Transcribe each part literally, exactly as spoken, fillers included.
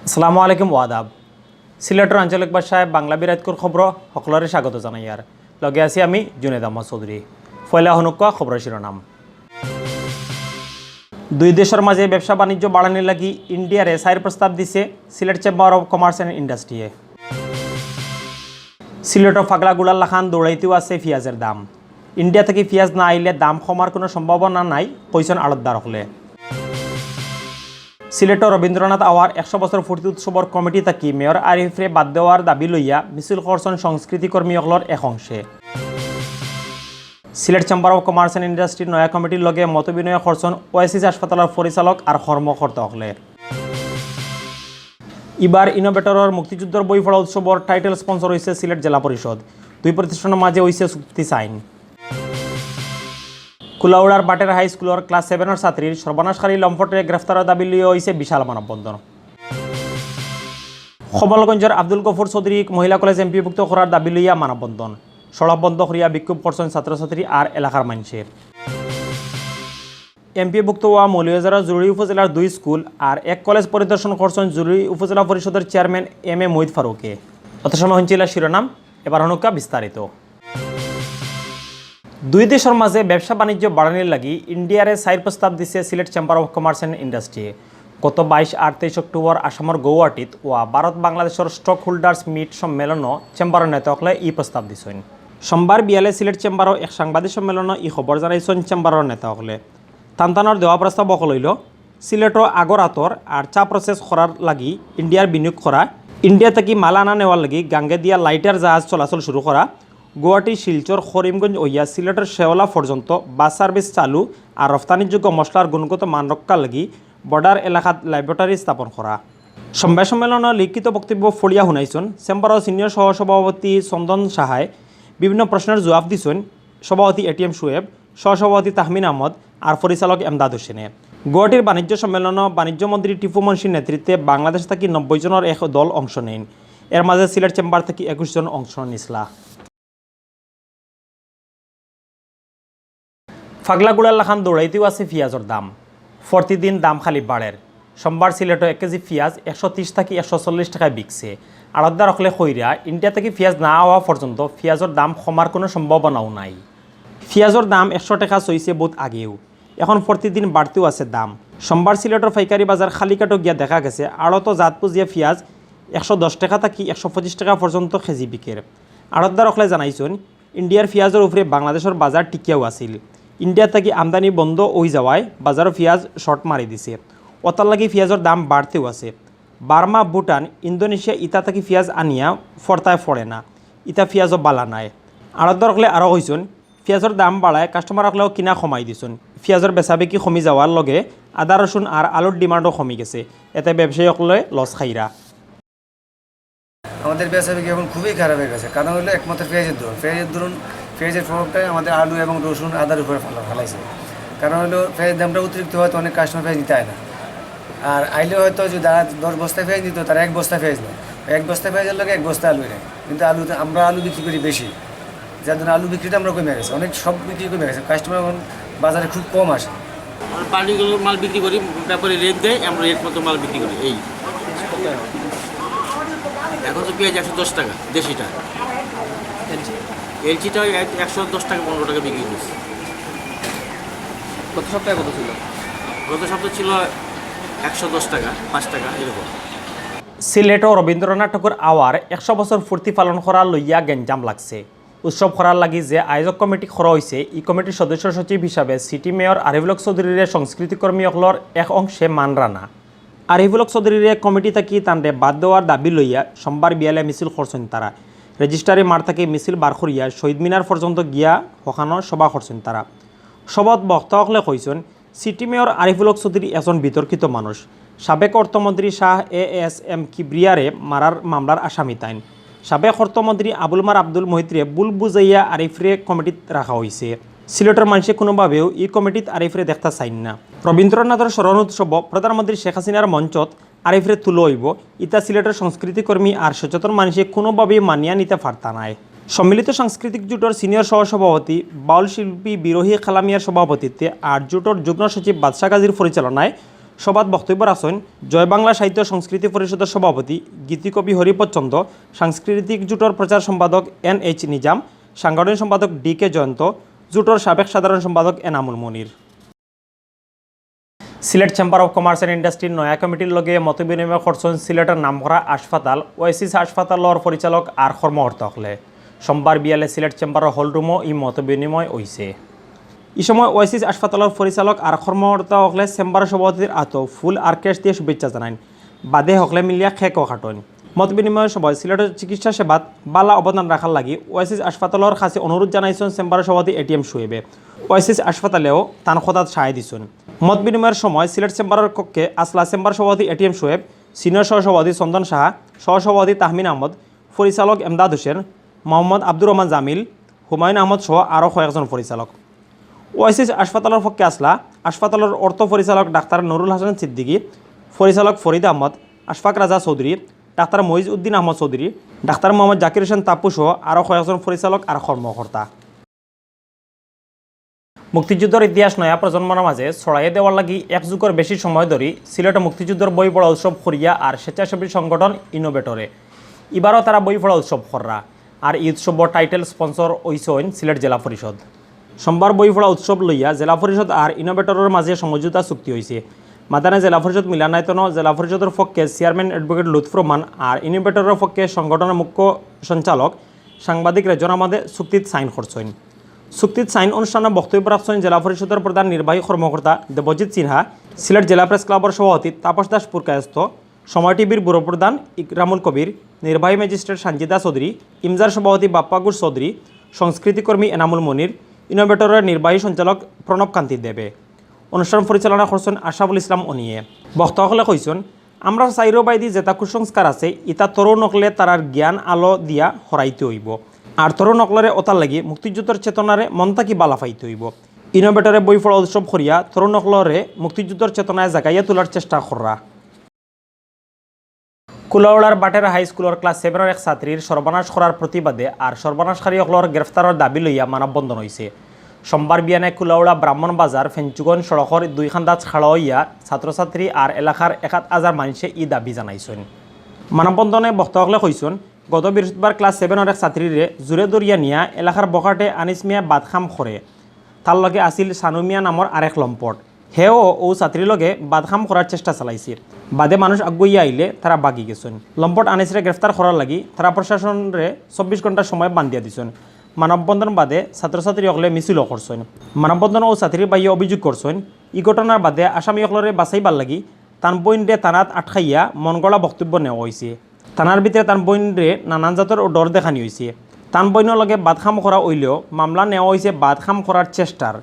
আসসালামু আলাইকুম ওয়া আদাব। সিলেটর আঞ্চলিক ভাষায় বাংলা বিরাটকুর খবর সকলরে স্বাগত জানাইয়ার। লগে আছি আমি জুনেদ আহমদ চৌধুরী। পয়লা হুনুক্কা খবরর শিরোনাম। দুই দেশর মাঝে ব্যবসা বাণিজ্য বাড়ানির লাগি ইন্ডিয়ারে চাইর প্রস্তাব দিছে Sylhet Chamber of Commerce and Industry-য়ে। সিলেটো ফাগলা ঘুড়ার লাখান দৌড়াইতেউ আছে পিয়াজর দাম। ইন্ডিয়া থাকি পিয়াজ না আইলে দাম কমার কুনু সম্ভাবনা নাই, কইছইন আড়তদার অকলে। সিলেটো রবীন্দ্রনাথ আওয়ার একশো বছর পূর্তি উৎসবর কমিটি থাকি মেয়র আরিফরে বাদ দেওয়ার দাবি লইয়া মিছিল করছইন সংস্কৃতি কর্মী অকলর এক অংশে। Sylhet Chamber of Commerce and Industry-র নয়া কমিটির লগে মতবিনিময় করছইন ওয়েসিস হাসপাতালর পরিচালক আর কর্মকর্তা অকলে। ইবার ইনোভেটরর মুক্তিযুদ্ধর বই পড়া উৎসবর title sponsor অইছে সিলেট জেলা পরিষদ। দুই প্রতিষ্ঠানর মাঝে অইছে চুক্তি সাইন। কুলাউড়ার বাটের হাই স্কুলর class seven-র ছাত্রীর সর্বনাশকারী লম্পটরে গ্রেফতারর দাবি লইয়া অইছে বিশাল মানববন্ধন। কমলগঞ্জর আব্দুল গফুর চৌধুরী মহিলা কলেজ এমপিভুক্ত করার দাবি লইয়া মানববন্ধন। সড়ক বন্ধ করিয়া বিক্ষোভ করছইন ছাত্রছাত্রী আর এলাকার মানষে। এমপিভুক্ত অওয়া মৌলভীবাজারর জরুরি উপজেলার দুই স্কুল আর এক কলেজ পরিদর্শন করছইন জরুরি উপজেলা পরিষদর চেয়ারম্যান এম এ মহিত ফারুকে। অত সময় হুনছিলা শিরোনাম, এবার হুনুক্কা বিস্তারিত। দুই দেশর মাঝে ব্যবসা বাণিজ্য বাড়ানির লাগি ইন্ডিয়ারে চাইর প্রস্তাব দিছে Sylhet Chamber of Commerce and Industry-য়ে। গত বাইশ আর তেইশ অক্টোবর আসামর গৌহাটিত অওয়া ভারত বাংলাদেশর stockholders meet সম্মেলনো চেম্বারর নেতা অকলে ই প্রস্তাব দিছইন। সোমবার বিয়ালে সিলেট চেম্বারো এক সাংবাদিক সম্মেলনো ই খবর জানাইছইন চেম্বারর নেতা অকলে। তান তানর দেওয়া প্রস্তাব অকল অইলো, সিলেটো আগর আতর আর চা process করার লাগি ইন্ডিয়ার বিনিয়োগ করা, ইন্ডিয়া থাকি মাল আনা নেওয়ার লাগি গাঙ্গেদিয়া lighter জাহাজ চলাচল শুরু করা, গুয়াহাটি, শিলচর, করিমগঞ্জ অইয়া সিলেটর শেওলা পর্যন্ত বাস service চালু আর রফতানিযোগ্য মশলার গুণগত মান রক্ষার লাগি border এলাকাত laboratory স্থাপন করা। সমবায় সম্মেলনো লিখিত বক্তব্য পড়িয়া হুনাইছইন চেম্বারর senior সহসভাপতি চন্দন সাহায়, বিভিন্ন প্রশ্নর জুয়াব দিছইন সভাপতি এটিএম শুয়েব, সহসভাপতি তাহমিন আহমদ আর পরিচালক এমদাদ হোসেনে। গুয়াহাটির বাণিজ্য সম্মেলনো বাণিজ্য মন্ত্রী টিপু মুন্সির নেতৃত্বে বাংলাদেশ থাকি নব্বই জনর এক দল অংশ নেইন। এর মাঝে সিলেট চেম্বার থাকি একুশ জন অংশ নিছলা। ফাগলা ঘুড়ার লাখান দৌড়াইতেউ আছে পিয়াজর দাম। প্রতিদিন দাম খালি বাড়ের। সোমবার সিলেটো এক কেজি পিয়াজ একশো তিরিশ থাকি একশো চল্লিশ টেকায় বিকছে। আড়তদার অকলে কইরা, ইন্ডিয়া থাকি পিয়াজ না আওয়া পর্যন্ত পিয়াজর দাম কমার কুনু সম্ভাবনাউ নাই। পিয়াজর দাম একশো টেকা ছইছে বউত আগেউ, এখন প্রতিদিন বাড়তেউ আছে দাম। সোমবার সিলেটর পাইকারি বাজার কালিঘাটো গিয়া দেখা গেছে আড়তো জাত বুঝিয়া পিয়াজ একশো দশ টেকা থাকি একশো পঁচিশ টেকা পর্যন্ত কেজি বিকের। আড়তদার অকলে জানাইছইন, ইন্ডিয়ার পিয়াজর উপরে বাংলাদেশর বাজার টিকিয়াউ আছিল। ইন্ডিয়া থাকি আমদানি বন্ধ অই যাওয়ায় বাজারো পিয়াজ short মারি দিছে। অতার লাগি পিয়াজর দাম বাড়তেউ আছে। বার্মা, ভুটান, ইন্দোনেশিয়া ইতা থাকি পিয়াজ আনিয়া ফর্তায় ফড়ে না। ইতা পিয়াজও বালা নায়। আড়তদার অকলে আরও কইছইন, পিয়াজর দাম বাড়ায় customer অকলেও কিনা কমাই দিছইন। পিয়াজর বেচাবিকি কমি যাওয়ার লগে আদা, রসুন আর আলুর demand-ও কমি গেছে। এতে ব্যবসায়ী অকলে loss খাইরা। আমাদের বেচা বিক্রি এখন খুবই খারাপ হয়ে গেছে, কারণ হলো একমাত্র পেঁয়াজের দরুন। পেঁয়াজের দরুন, পেঁয়াজের প্রভাবটাই আমাদের আলু এবং রসুন, আদার উপরে ফালা-, ফালাইছে। কারণ হলো পেঁয়াজের দামটা অতিরিক্ত হয়তো অনেক customer পেঁয়াজ নিতে আয় না, আর আইলে হয়তো যদি আ-, দশ বস্তা পেঁয়াজ নিত, তারা এক বস্তা পেঁয়াজ নেয়, এক বস্তা পেঁয়াজের লগে এক বস্তা আলু নেয়, কিন্তু আলু, আমরা আলু বিক্রি করি বেশি, যার জন্য আলু বিক্রিটা আমরা কমে গেছে, অনেক সব বিক্রি কমে গেছে, customer এখন বাজারে খুব কম আসে। আমরা পার্টিগুলো মাল বিক্রি করি, ব্যাপারী রেট দেয়, আমরা রেট মতো মাল বিক্রি করি। এই এখন তো পেঁয়াজ একশো দশ টাকা দেশিটা, এলচিটা ওই এক-, একশো দশ টাকা, পনেরো টাকা বিক্রি করছে। গত সপ্তাহে কত ছিল? গত সপ্তাহে ছিল একশো দশ টাকা, পাঁচ টাকা এরকম। সিলেটো রবীন্দ্রনাথ ঠাকুর আওয়ার একশো বছর পূর্তি পালন করা লইয়া গেঞ্জাম লাগছে। উৎসব করার লাগি যে আয়োজক কমিটি করা অইছে, ই কমিটির সদস্য সচিব হিসাবে সিটি মেয়র আরিফুল হক চৌধুরীরে সংস্কৃতিকর্মী অকলর এক অংশে মান রানা। আরিফুল হক চৌধুরীরে কমিটি থাকি তানরে বাদ দেওয়ার দাবি লইয়া সোমবার বিয়ালে মিছিল করছইন তারা। রেজিস্ট্রারি মাঠ থাকি মিছিল বার করিয়া শহীদ মিনার পর্যন্ত গিয়া হকানো সভা করছইন তারা। সভাত বক্তা অকলে কইছইন, সিটি মেয়র আরিফুল হক চৌধুরী একজন বিতর্কিত মানুষ। সাবেক অর্থমন্ত্রী শাহ এ এস এম কিবরিয়ারে মারার মামলার আসামি তাইন। সাবেক অর্থমন্ত্রী আবুল মার আব্দুল মহিতরে ভুল বুঝাইয়া আরিফরে কমিটিত রাখা অইছে। সিলেটর মানষে কুনুভাবেউ ই কমিটিত আরিফরে দেখতা চাইন না। রবীন্দ্রনাথর স্মরণ উৎসব প্রধানমন্ত্রী শেখ হাসিনার মঞ্চত আরিফরে তুলা অইবো, ইতা সিলেটর সংস্কৃতিকর্মী আর সচেতন মানষে কুনুভাবেউ মানিয়া নিতা পারতা নায়। সম্মিলিত সাংস্কৃতিক জোটর সিনিয়র সহসভাপতি, বাউল শিল্পী বিরোহী খালামিয়ার সভাপতিত্বে আর জোটর যুগ্ম সচিব বাদশা গাজীর পরিচালনায় সভাত বক্তব্য রাখছইন জয় বাংলা সাহিত্য সংস্কৃতি পরিষদর সভাপতি গীতিকবি হরিপদ চন্দ, সাংস্কৃতিক জোটর প্রচার সম্পাদক এন এইচ নিজাম, সাংগঠনিক সম্পাদক ডি কে জয়ন্ত, জোটর সাবেক সাধারণ সম্পাদক Enamul Monir. Sylhet chamber of commerce and ইন্ডাস্ট্রির নয়া কমিটির লগে মতবিনিময় করছইন সিলেটর নামকরা হাসপাতাল ওয়াইসিস হাসপাতালর পরিচালক আর কর্মকর্তা অকলে। সোমবার বিয়ালে সিলেট চেম্বারর হলরুমো ই মতবিনিময় অইছে। ই সময় ওয়াইসিস হাসপাতালর পরিচালক আর কর্মকর্তা অকলে চেম্বার সভাপতির আতো ফুল আর ক্রেস্ট দিয়া শুভেচ্ছা জানাইন। বাদে হকলে মিলিয়া কেকও কাটইন। মতবিনিময় সভায় সিলেটর চিকিৎসা সেবাত বালা অবদান রাখার লাগি ওয়াইসিস হাসপাতালর কাছে অনুরোধ জানাইছইন চেম্বার সভাপতি এটিএম শোয়েবে। ওয়াইসিস হাসপাতালেও তান কথাত সায় দিছইন। মতবিনিময়র সময় সিলেট চেম্বারর কক্ষে আছলা চেম্বার সভাপতি এটিএম শোয়েব, সিনিয়র সহসভাপতি চন্দন সাহা, সহসভাপতি তাহমিন আহমদ, পরিচালক এমদাদ হোসেন, মোহাম্মদ আব্দুর রহমান জামিল, হুমায়ুন আহমদ সহ আরও কয়েকজন পরিচালক। ওয়াইসিস হাসপাতালর পক্ষে আছলা হাসপাতালর অর্থ পরিচালক ডাক্তার নুরুল হাসান সিদ্দিকী, পরিচালক ফরিদ আহমদ, আশফাক রাজা চৌধুরী, ডাক্তার মহিজ উদ্দিন আহমদ চৌধুরী, ডাক্তার মোহাম্মদ জাকির হোসেন তাপু সহ আরও কয়েকজন পরিচালক আর কর্মকর্তা। মুক্তিযুদ্ধর ইতিহাস নয়া প্রজন্মর মাঝে ছড়াইয়া দেওয়ার লাগি এক যুগর বেশি সময় ধরি সিলেটে মুক্তিযুদ্ধর বই পড়া উৎসব করিয়া আর স্বেচ্ছাসেবী সংগঠন ইনোভেটরে ইবারও তারা বই পড়া উৎসব কররা। আর ই উৎসবর টাইটেল স্পন্সর অইছইন সিলেট জেলা পরিষদ। সোমবার বই পড়া উৎসব লইয়া জেলা পরিষদ আর ইনোভেটরর মাঝে সমঝোতা চুক্তি অইছে। মাদানে জেলা পরিষদ মিলনায়তনো জেলা পরিষদর পক্ষে চেয়ারম্যান অ্যাডভোকেট লুৎফুর রহমান আর ইনোভেটরর পক্ষে সংগঠনর মুখ্য সঞ্চালক সাংবাদিক রেজন আহমদে চুক্তিত সাইন করছইন। চুক্তিত সাইন অনুষ্ঠানে বক্তব্য রাখছইন জেলা পরিষদর প্রধান নির্বাহী কর্মকর্তা দেবজিৎ সিনহা, সিলেট জেলা প্রেস ক্লাবর সভাপতি তাপস দাস পুরকায়স্থ, সময় টিভির ব্যুরো প্রধান ইকরামুল কবির, নির্বাহী ম্যাজিস্ট্রেট সানজিদা চৌধুরী, ইমজার সভাপতি বাপ্পা ঘোষ চৌধুরী, সংস্কৃতি কর্মী এনামুল মনির, ইনোভেটরর নির্বাহী সঞ্চালক প্রণব কান্তি দেবে। অনুষ্ঠান পরিচালনা করছইন আশরাফুল ইসলাম অনিয়ে। বক্তা অকলে কইছইন, আমরার চাইরোবায়দি যেতা কুসংস্কার আছে, ইতা তরুণ অকলে তারার জ্ঞান আলো দিয়া হরাইতে অইবো। আর তরুণ অকলরে অতার লাগি মুক্তিযুদ্ধর চেতনারে মন থাকি বালা পাইতে অইবো। ইনোভেটরে বই পড়া উৎসব করিয়া তরুণ অকলরে মুক্তিযুদ্ধর চেতনায় জাগাইয়া তুলার চেষ্টা কররা। কুলাউড়ার বাটের হাই স্কুলর ক্লাস সেভেনর এক ছাত্রীর সর্বনাশ করার প্রতিবাদে আর সর্বনাশকারী অকলর গ্রেফতারর দাবি লইয়া মানববন্ধন অইছে। সোমবার বিয়ানে কুলাউড়া ব্রাহ্মণ বাজার ফেঞ্চুগঞ্জ সড়কর দুই খান্দাত খাড়া অইয়া ছাত্রছাত্রী আর এলাকার এক আধ হাজার মানষে ই দাবি জানাইছইন। মানববন্ধনে বক্তা অকলে কইছইন, গত বৃহস্পতিবার ক্লাস সেভেনর এক ছাত্রীরে জুরে ধরিয়া নিয়া এলাকার বখাটে আনিস মিয়া বাদ কাম করে। তার লগে আছিল সানু মিয়া নামর আরেক লম্পট। হেও অউ ছাত্রীর লগে বাদ কাম করার চেষ্টা চালাইছিল। বাদে মানুষ আগুয়াইয়া আইলে তারা বাগি গেছইন। লম্পট আনিসরে গ্রেফতার করার লাগি তারা প্রশাসনরে চব্বিশ ঘন্টা সময় বান্ধিয়া দিছইন। মানববন্ধন বাদে ছাত্রছাত্রী অকলে মিছিলও করছইন। মানববন্ধন অউ ছাত্রীর ভাইয়ে অভিযোগ করছইন, ই ঘটনার বাদে আসামি অকলরে বাঁচাইবার লাগি তান বইনরে থানাত আটকাইয়া মনগড়া বক্তব্য নেওয়া অইছে। থানার ভিতরে তান বইনরে নানান জাতর ডর দেখানি অইছে। তান বইনর লগে বাদ কাম করা অইলেও মামলা নেওয়া অইছে বাদ কাম করার চেষ্টার।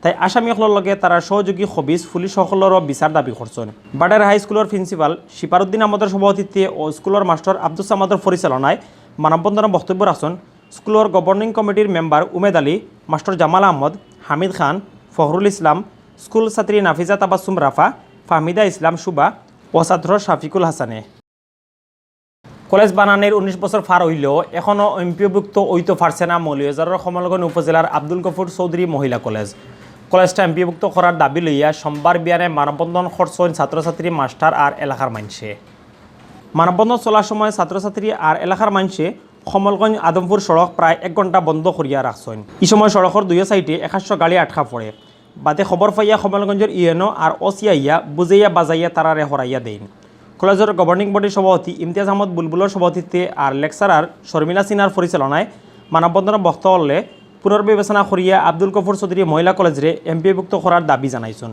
তাই আসামি অকলর লগে তারার সহযোগী খবিস পুলিশ অকলরও বিচার দাবি করছইন। বাটের হাই স্কুলর প্রিন্সিপাল শিপারউদ্দিন আহমদর সভাপতিত্বে ও স্কুলর মাস্টর আব্দুস সামাদর পরিচালনায় মানববন্ধনে বক্তব্য রাখছইন স্কুলর গভর্নিং কমিটির মেম্বার উমেদ আলী, মাস্টর জামাল আহমদ, হামিদ খান, ফখরুল ইসলাম, স্কুল ছাত্রী নাফিজা তাবাসসুম রাফা, ফাহমিদা ইসলাম শুভা ও ছাত্র শাফিকুল হাসানে। কলেজ বানানির উনিশ বছর পার অইলেও এখনও এমপিওভুক্ত অইতো পারছে না মৌলভীবাজারর কমলগঞ্জ উপজেলার আব্দুল গফুর চৌধুরী মহিলা কলেজ। কলেজটা এমপিওভুক্ত করার দাবি লইয়া সোমবার বিয়ানে মানববন্ধন করছইন ছাত্রছাত্রী, মাস্টার আর এলাকার মানষে। মানববন্ধন চলার সময় ছাত্রছাত্রী আর এলাকার মানষে কমলগঞ্জ আদমপুর সড়ক প্রায় এক ঘন্টা বন্ধ করিয়া রাখছইন। ই সময় সড়কর দুইও সাইডে একাশো গাড়ি আটকা পড়ে। বাদে খবর পাইয়া কমলগঞ্জর ইএনও আর ওসি আইয়া বুঝাইয়া বাজাইয়া তারারে হরাইয়া দেইন। কলেজর গভর্নিং বডির সভাপতি ইমতিয়াজ আহমদ বুলবুলর সভাপতিত্বে আর লেকচারার শর্মিলা সিনহার পরিচালনায় মানববন্ধনে বক্তা অকলে পুনর্বিবেচনা করিয়া আব্দুল গফুর চৌধুরী মহিলা কলেজরে এমপিওভুক্ত করার দাবি জানাইছইন।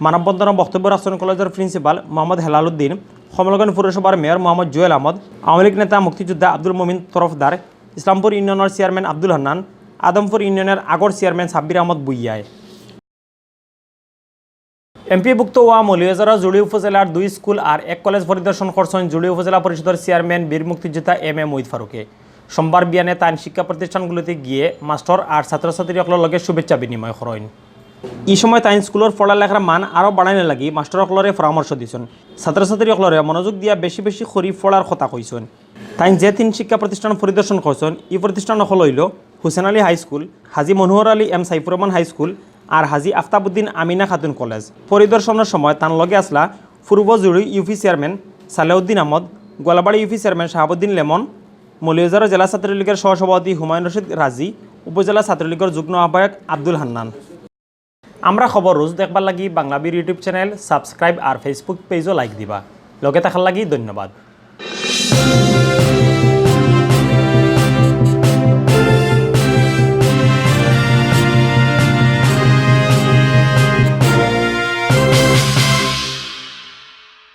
মানববন্ধনে বক্তব্য রাখছইন কলেজর প্রিন্সিপাল মোহাম্মদ হেলাল উদ্দিন, কমলগঞ্জ পৌরসভার মেয়র মোহাম্মদ জুয়েল আহমদ, আওয়ামী লীগ নেতা মুক্তিযোদ্ধা আব্দুল মমিন তরফদার, ইসলামপুর ইউনিয়নর চেয়ারম্যান আব্দুল হান্নান, আদমপুর ইউনিয়নর আগর চেয়ারম্যান সাব্বির আহমদ ভূঁইয়ায়। এমপিওভুক্ত অওয়া মৌলভীবাজারর জুড়ি উপজেলার দুই স্কুল আর এক কলেজ পরিদর্শন করছইন জুড়ি উপজেলা পরিষদর চেয়ারম্যান বীর মুক্তিযোদ্ধা এম এ মহিউদ্দিন ফারুকে। সোমবার বিয়ানে তাইন শিক্ষা প্রতিষ্ঠানগুলোতে গিয়ে মাস্টার আর ছাত্রছাত্রী অকলর লগে শুভেচ্ছা বিনিময় করইন। ই সময় তাইন স্কুলর পড়ালেখার মান আরও বাড়ানির লাগি মাস্টার অকলরে পরামর্শ দিছইন। ছাত্রছাত্রী অকলরে মনোযোগ দিয়া বেশি বেশি করি পড়ার কথা কইছইন। তাইন যে তিন শিক্ষা প্রতিষ্ঠান পরিদর্শন করছইন, ই প্রতিষ্ঠান অকল অইলো হুসেন আলী হাই স্কুল, হাজী মনোহর আলী এম সাইফুর রহমান হাই স্কুল আর হাজী আফতাবউদ্দিন আমিনা খাতুন কলেজ। পরিদর্শনর সময় তান লগে আছলা পূর্ব জুড়ি ইউপি চেয়ারম্যান সালেউদ্দিন আহমদ, গোয়ালাবাড়ি ইউপি চেয়ারম্যান শাহাবুদ্দিন লেমন, মৌলভীবাজার জেলা ছাত্রলীগর সহসভাপতি হুমায়ুন রশিদ রাজি, উপজেলা ছাত্রলীগর যুগ্ম আহ্বায়ক আব্দুল হান্নান। আমরা খবর রোজ দেখবার লাগি বাংলা বীর YouTube channel subscribe আর Facebook page ও like দিবা। লগে থাকার লাগি ধন্যবাদ।